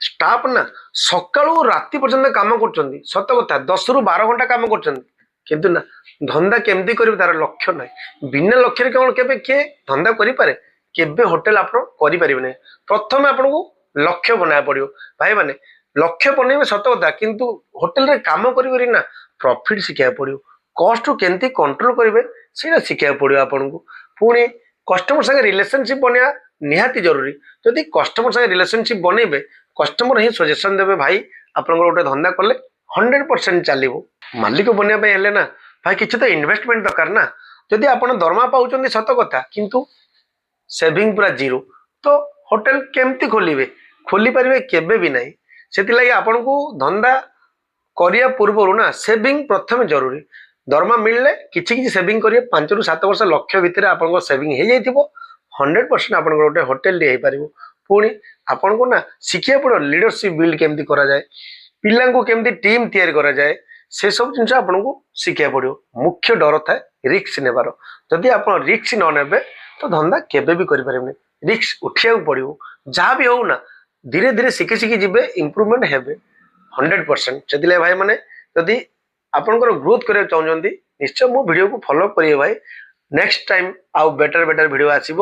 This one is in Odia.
ଷ୍ଟାଫ୍ ନା ସକାଳୁ ରାତି ପର୍ଯ୍ୟନ୍ତ କାମ କରୁଛନ୍ତି। ସତ କଥା, 10ରୁ 12 ଘଣ୍ଟା କାମ କରୁଛନ୍ତି, କିନ୍ତୁ ନା ଧନ୍ଦା କେମିତି କରିବେ ତାର ଲକ୍ଷ୍ୟ ନାହିଁ। ବିନା ଲକ୍ଷ୍ୟରେ କେବଳ କେବେ କିଏ ଧନ୍ଦା କରିପାରେ? କେବେ ହୋଟେଲ ଆପଣ କରିପାରିବେ ନାହିଁ। ପ୍ରଥମେ ଆପଣଙ୍କୁ ଲକ୍ଷ୍ୟ ବନାଇବାକୁ ପଡିବ। ଭାଇମାନେ, ଲକ୍ଷ୍ୟ ବନେଇବେ ସତ କଥା, କିନ୍ତୁ ହୋଟେଲରେ କାମ କରି କରି ନା ପ୍ରଫିଟ ଶିଖିବାକୁ ପଡିବ। କଷ୍ଟକୁ କେମିତି କଣ୍ଟ୍ରୋଲ କରିବେ, ସେଇଟା ଶିଖିବାକୁ ପଡିବ ଆପଣଙ୍କୁ। ପୁଣି କଷ୍ଟମର ସାଙ୍ଗେ ରିଲେସନସିପ ବନେଇବା ନିହାତି ଜରୁରୀ। ଯଦି କଷ୍ଟମର ସାଙ୍ଗେ ରିଲେସନସିପ ବନେଇବେ, କଷ୍ଟମର ହିଁ ସଜେସନ ଦେବେ, ଭାଇ, ଆପଣଙ୍କର ଗୋଟେ ଧନ୍ଦା କଲେ 100% ଚାଲିବ। ମାଲିକ ବନିବା ପାଇଁ ହେଲେ ନା ଭାଇ, କିଛି ତ ଇନଭେଷ୍ଟମେଣ୍ଟ ଦରକାର ନା। ଯଦି ଆପଣ ଦରମା ପାଉଛନ୍ତି ସତ କଥା, କିନ୍ତୁ ସେଭିଂ ପୁରା ଜିରୋ, ତ ହୋଟେଲ କେମିତି ଖୋଲିବେ? ଖୋଲି ପାରିବେ କେବେ ବି ନାହିଁ। ସେଥିଲାଗି ଆପଣଙ୍କୁ ଧନ୍ଦା କରିବା ପୂର୍ବରୁ ନା ସେଭିଂ ପ୍ରଥମେ ଜରୁରୀ। ଦରମା ମିଳିଲେ କିଛି କିଛି ସେଭିଂ କରିବେ। 5ରୁ 7 ବର୍ଷ ଲକ୍ଷ୍ୟ ଭିତରେ ଆପଣଙ୍କ ସେଭିଂ ହେଇଯାଇଥିବ, 100% ଆପଣଙ୍କର ଗୋଟେ ହୋଟେଲଟି ହେଇପାରିବ। ପୁଣି ଆପଣଙ୍କୁ ନା ଶିଖିବାକୁ ପଡ଼ିବ ଲିଡରସିପ୍ ବିଲ୍ଡ କେମିତି କରାଯାଏ, ପିଲାଙ୍କୁ କେମିତି ଟିମ୍ ତିଆରି କରାଯାଏ, ସେସବୁ ଜିନିଷ ଆପଣଙ୍କୁ ଶିଖିବାକୁ ପଡ଼ିବ। ମୁଖ୍ୟ ଡର ଥାଏ ରିସ୍କ ନେବାର। ଯଦି ଆପଣ ରିସ୍କ ନ ନେବେ, ତ ଧନ୍ଦା କେବେ ବି କରିପାରିବେନି। ରିସ୍କ ଉଠିବାକୁ ପଡ଼ିବ। ଯାହା ବି ହଉ ନା, ଧୀରେ ଧୀରେ ଶିଖି ଶିଖି ଯିବେ, ଇମ୍ପ୍ରୁଭମେଣ୍ଟ ହେବେ 100%। ସେଥିଲାଗି ଭାଇମାନେ, ଯଦି ଆପଣଙ୍କର ଗ୍ରୋଥ କରିବାକୁ ଚାହୁଁଛନ୍ତି, ନିଶ୍ଚୟ ମୋ ଭିଡ଼ିଓକୁ ଫଲୋ କରିବେ ଭାଇ। ନେକ୍ସଟ ଟାଇମ୍ ଆଉ ବେଟର ବେଟର ଭିଡ଼ିଓ ଆସିବ।